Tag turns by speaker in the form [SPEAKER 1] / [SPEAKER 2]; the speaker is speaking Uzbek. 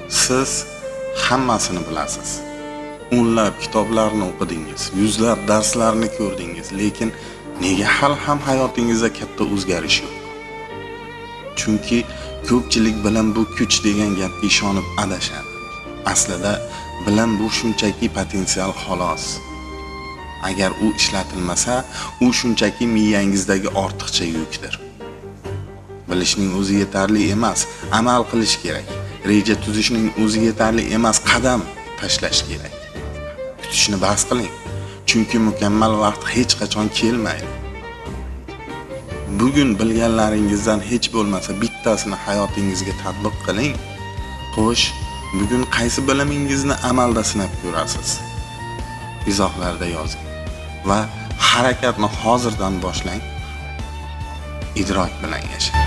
[SPEAKER 1] Siz hammasini bilasiz. O'nlab kitoblarni o'qidingiz, yuzlab darslarni ko'rdingiz, lekin nega hali ham hayotingizda katta o'zgarish yo'q? Chunki ko'pchilik bilim bu kuch degan gapga ishonib adashadi. Aslida bilim bu shunchaki potensial xolos. Agar u ishlatilmasa, u shunchaki miyangizdagi ortiqcha yukdir. Bilishning o'zi yetarli emas, amal qilish kerak. Reja tuzishning o'zi yetarli emas, qadam tashlash kerak. Kutishni bas qiling, chunki mukammal vaqt hech qachon kelmaydi. Bugun bilganlaringizdan hech bo'lmasa bittasini hayotingizga tatbiq qiling. Xo'sh, bugun qaysi bilimingizni amalda sinab ko'rasiz? Izohlarda yozing va harakatni hozirdan boshlang. Idrok bilan yashang.